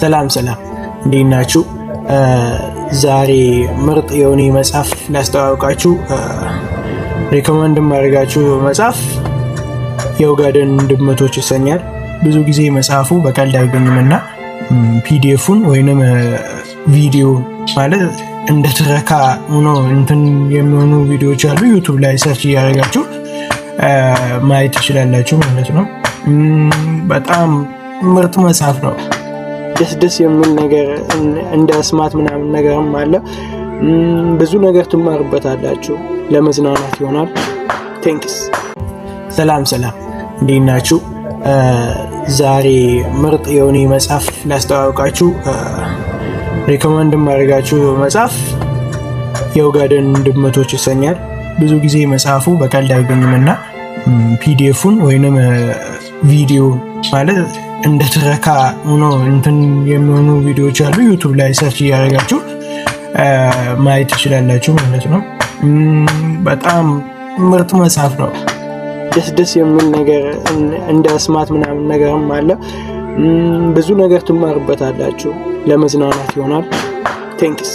ሰላም ሰላም፣ እንዴት ናችሁ? ዛሬ ምርጥ የሆነ መጽሐፍ ላስተዋውቃችሁ። Recommend የማደርጋችሁ መጽሐፍ የኦጋዴን ድመቶች ይሰኛል። ብዙ ጊዜ መጽሐፉ በቀልድ አይገኝም እና PDF ኡን ወይንም ቪዲዮ ማለት እንደ ትረካ ሆኖ እንትን የሚሆኑ ቪዲዮዎች አሉ። YouTube ላይ search እያደረጋችሁ ማየት ትችላላችሁ ማለት ነው። በጣም ምርጥ መጽሐፍ ነው። ደስ ደስ የሚል ነገር እንደ አስማት ምናምን ነገርም አለ። ብዙ ነገር ትማሩበታላችሁ። ለመዝናናት ይሆናል። Thanks። ሰላም ሰላም፣ እንዴት ናችሁ? ዛሬ ምርጥ የሆነ መጽሐፍ ላስተዋውቃችሁ። Recommend የማደርጋችሁ መጽሐፍ የኦጋዴን ድመቶች ይሰኛል። ብዙ ጊዜ መጽሐፉ በቀልድ አይገኝም እና PDF ኡን ወይንም ቪዲዮ ማለት እንደ ትረካ ሆኖ እንትን የሚሆኑ ቪዲዮዎች አሉ። YouTube ላይ search እያደረጋችሁ ማየት ትችላላችሁ ማለት ነው። በጣም ምርጥ መጽሐፍ ነው። ደስ ደስ የሚል ነገር እንደ አስማት ምናምን ነገርም አለ። ብዙ ነገር ትማሩበታላችሁ። ለመዝናናት ይሆናል። Thanks።